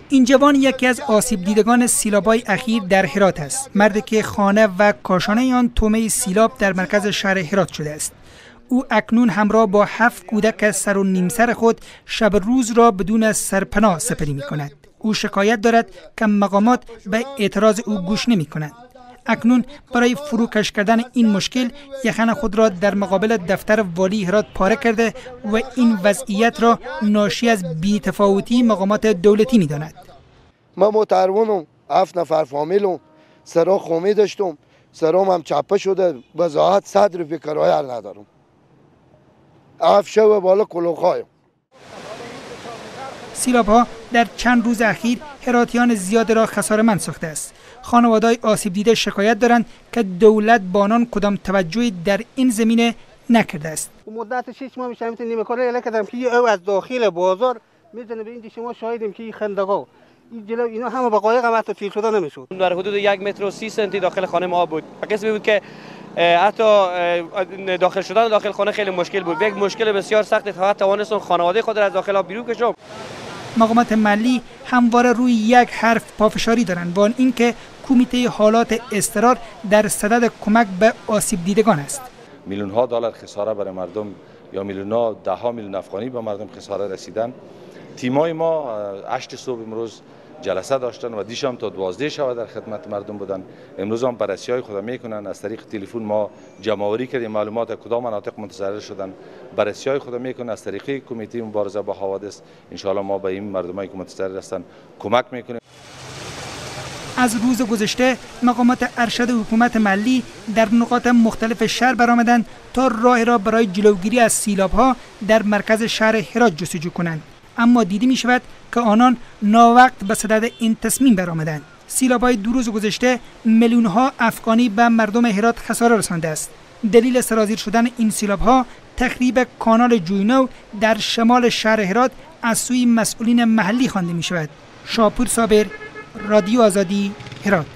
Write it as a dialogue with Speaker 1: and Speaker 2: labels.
Speaker 1: این جوان یکی از آسیب دیدگان سیلاب‌های اخیر در هرات است. مردی که خانه و کاشانه آن طعمه سیلاب در مرکز شهر هرات شده است. او اکنون همراه با 7 کودک سر و نیم سر خود شب روز را بدون سرپناه سپری می کند. او شکایت دارد که مقامات به اعتراض او گوش نمی کنند. اکنون برای فروکش کردن این مشکل یخن خود را در مقابل دفتر والی هرات پاره کرده و این وضعیت را ناشی از بی‌تفاوتی مقامات دولتی می داند.
Speaker 2: ما مترونم 7 نفر فامیلم سرا خمه داشتم، سرام هم چپه شده، بضاعت 100 روپیه کرایه ندارم. 7 شب بالا کلوخایم.
Speaker 1: سیلاب ها در چند روز اخیر هراتیان زیاد را خساره‌مند ساخته است. خانواده‌های آسیب دیده شکایت دارند که دولت با آنان کدام توجهی در این زمینه نکرده است.
Speaker 3: مدت 6 ماه میشه همین نیمه کاره اله کردم که او از داخل بازار میزنه به اینجا، شما شاهدیم که این خندقا این جلو اینا همه با قایق هم حتی تیر شده نمیشد.
Speaker 4: در حدود 1 متر و 30 سانتی داخل خانه ما بود. قسمی بود که حتی داخل شدن داخل خانه خیلی مشکل بود. یک مشکل بسیار سخت فقط توانستم خانواده خود را از داخل آب بیرون کشم.
Speaker 1: مقامات محلی همواره روی یک حرف پافشاری دارند و آن اینکه کمیته حالات اضطرار در صدد کمک به آسیب دیدگان است.
Speaker 5: میلیون ها دلار خساره برای مردم یا میلیون ها ده ها میلیون افغانی به مردم خساره رسیدن. تیمای ما 8 صبح امروز جلسه داشتن و دیشب تا 12 شب در خدمت مردم بودن. امروز هم بررسی های خود میکنن. از طریق تلفن ما جمع آوری کردیم معلومات کدام مناطق متضرر شدن، بررسی های خود میکنن. از طریق کمیته مبارزه با حوادث ان شاء الله ما به این مردمایی که متضرر هستن کمک میکنیم.
Speaker 1: از روز گذشته مقامات ارشد حکومت محلی در نقاط مختلف شهر برآمدند تا راه را برای جلوگیری از سیلاب‌ها در مرکز شهر هرات جستجو کنند، اما دیده می شود که آنان ناوقت به صدد این تصمیم برآمدند. سیلاب‌های 2 روز گذشته میلیون‌ها افغانی به مردم هرات خساره رسانده است. دلیل سرازیر شدن این سیلاب‌ها تخریب کانال جوینو در شمال شهر هرات از سوی مسئولین محلی خوانده می شود. شاپور صابر، رادیو آزادی، هرات.